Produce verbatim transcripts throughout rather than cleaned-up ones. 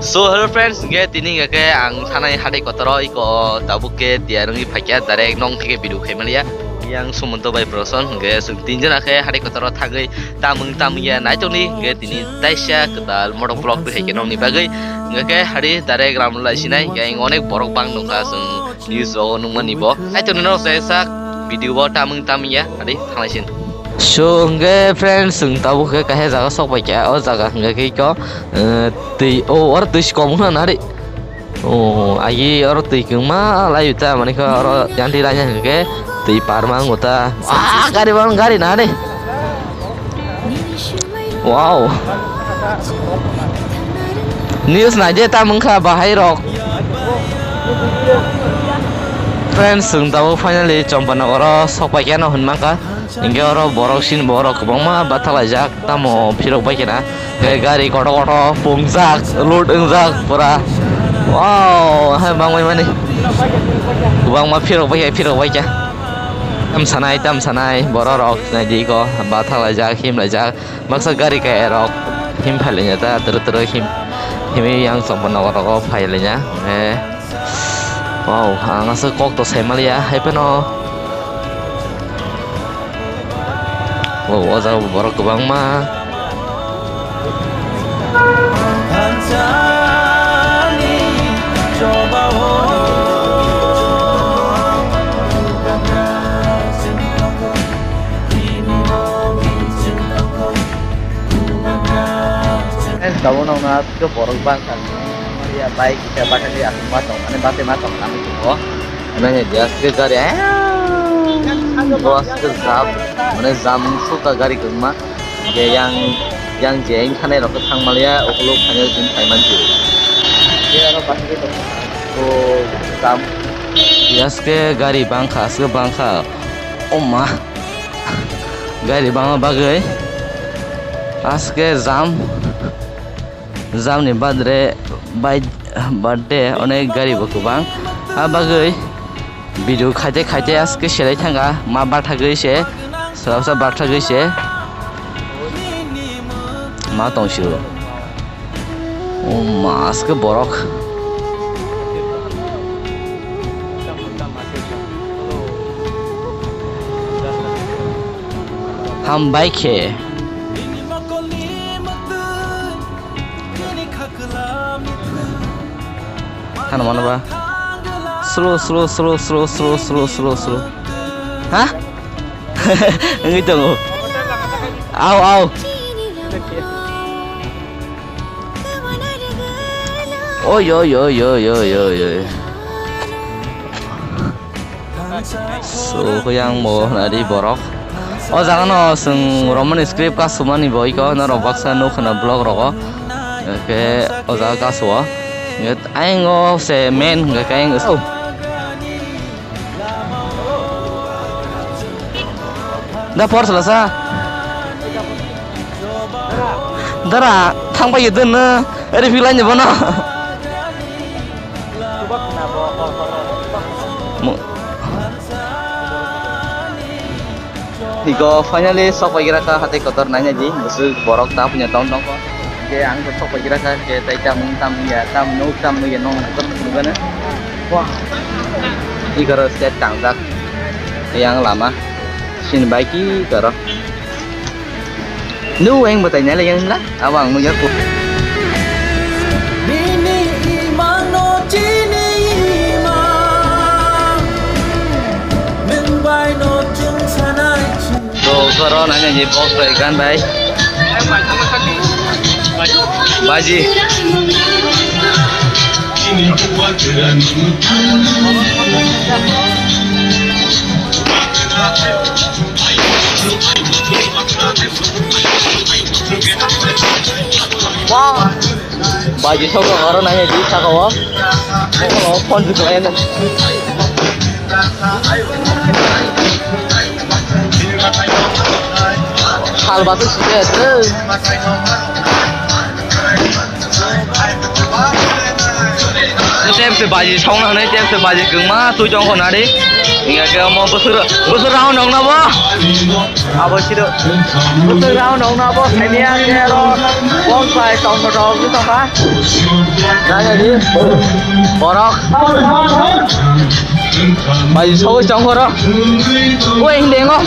So hello friends, hingke tini hingke ang thanai hatai kotoro iko tabuk ke tiyar wngwi phaikya, direct nong theke video khaimaliya. Yang Sumanto bai Proson hingke chwng tinjona khe hatai kotoro thangwi tamung tamung ya naitokni hingke tini taisa kwtal moto vlog twi haikhe nongni bagwi hingke khe hari direct ram lai sinai hingke ang onek borok bang nongkha chwng news o nungmani bo. Naitokni nok se sak video bo tamung tamung ya hari thanglaisin. So hingke friends, chwng tabuk khe kaisa jaga sok paikha, o jaga hingke khe iko, eh, twi, o oro twi si kom wngkha nari. O agi oro twi kwngma lai ta mani khe oro yanti laina hingke twi parma wngo ta. Ah, gari ban gari nari. Wow. News naide ta mungkha bahai rok. Friends, chwng tabuk finally Champanagar o sok paikha no hwnmangkha. Hingke oro borok sin borok kwbangma bathalaijak, tamo phirok bai khe na. Hingke gari kotor kotor pungjak, load wngjak pura. Wow, hai bangbai mani. Kwbangma phirok bai khe, phirok bai khe. Tam sanai, tam sanai, borok rok naidi ko, bathalaijak, himlaijak. Baksa gari kaya rok him phailaina ta, turu turu him, himwi yang Champanagar rogo phailaina. Eh. Wow, ang aswk kok to saimaliya, hai phano. Wow, o jaga bo borok kwbangma. Friends, tabuk nokna aswk borok bangkha. Ya, bike kisa bakha khe aswk ma tong, ani bate ma tong nang tongo. Nanya dia aswk gari, eh, bo aswk jam, mane jam suka gari kwbangma. Hingke yang, yang je wngkha nai rok khe thang maliya, ukuluk khaina chwng phai mansi. Hingke aro bakha khe tongo, o jam. Aswk gari bangkha, aswk bangkha. O ma. Gari bangma bagwi aske jam, jam ni badre bai, birthday onek gari bo kwbang. A bagwi video khaite khaite aske selai thanga ma bathagwi se, swrapsa bathagwi se ma tong sio. O ma, aske borok. Hambai khe. Hano mano ba. Slow, slow, slow. Ha? Wngwi tongo. Au, au. Oi, oi, oi. So, khe yang bo nari borok. O jaga no chwng Roman script kasumani bo iko, norok baksa nukho na vlog rogo. Khe o jaga kasu o. Ayang o se main hwnkhe khe ayang o. Da por salasa. Dara, thang pai dun na. Eri philai ni bono. Mo- Iko finally sok pai gira kha hatai kotor nai nai di, bwswk borok ta punya tong tong kho. Ke ang to sok pai gira kha, ke tai tam tam ya, tam nuk tam nuk ya nong kotor nuk gana. Wah. Iko ro set tang jak. Yang lama. Sin bai ki karo. Nu eng batai nai lagi nila, abang nu ya ku. Nini imang no chini imang, nung bai no chung sanai chung. So, koro nanya ni box bai gan bai. Baji. Wow. Baji sok rok aro nai di saka o. Phone di khlai na. Hal ba tu sih ya. Tem se baji song na hwnwi, tem se baji kwngma twi tong kho nari. Hiya khe omo bwswk, bwswk round ong na bo. Abo siro. Bwswk round ong na bo, sainia khe ro. Bonsai tong tong tong tong kha. Nai nai di. Borok. Baji song tong kho ro. Oi, hindi ngo.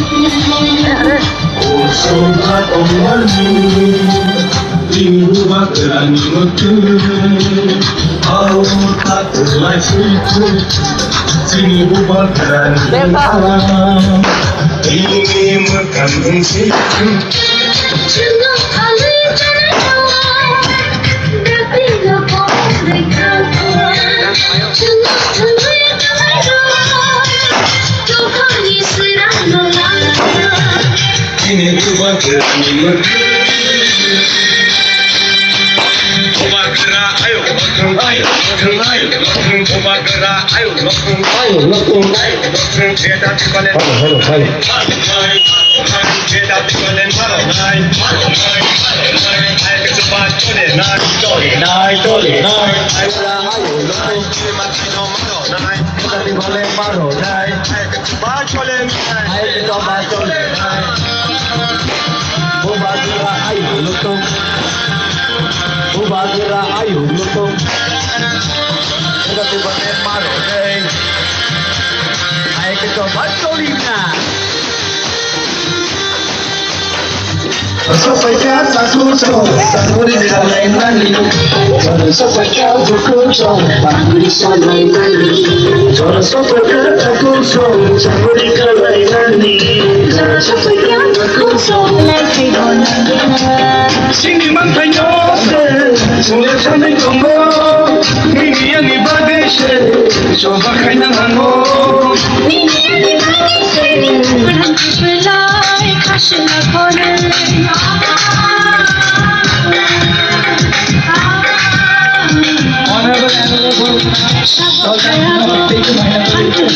Chini bubagra ni mwkhwng. Bubagra ayo mwkhwng, ayo mwkhwng, ayo mwkhwng, bubagra ayo mwkhwng, ayo mwkhwng, ayo mwkhwng. Beta tibale. Hello, hello, hello. Beta tibale maro nai, maro nai, maro nai. Ayo chupa chole nai, chole nai, chole nai. Ayo ayo mwkhwng, chima chino maro nai. Beta tibale maro nai. Ayo chupa chole nai. Ayo chupa chole nai. Bubagra ayo lutung. Bubagra ayo lutung. Bubagra maro dei. Ayo ke to bat tolina. Sopaikha takhuk song, chakuri khalai mani. Sopaikha bukhuk song, chakuri khalai mani. Sopaikha takhuk song, chakuri khalai mani. Chini manthai no se, sungya sanai tongo. Nini ani bagwi se, choba khaina nango. Nini ani bagwi se, belai khasina khore. Honorable Honorable Sultan Muhammad Taiku Mahila.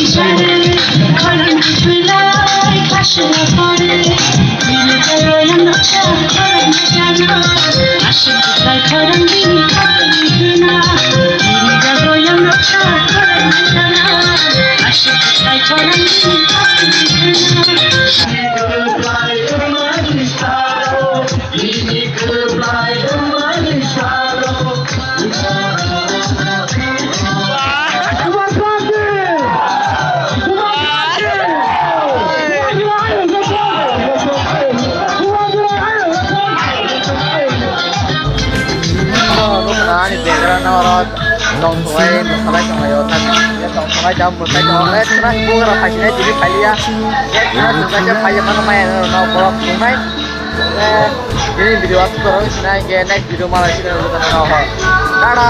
Ani background no oro tong thwlai, mwsalai tonglaio, tong thwlai jam mwsai tong le, khwna bugra phaisinai tini phailiya, khwna bugra khe phaiya mano maya no borok tongnai. Bini video aswk kwrwi sinai, next video malai sinai, tata.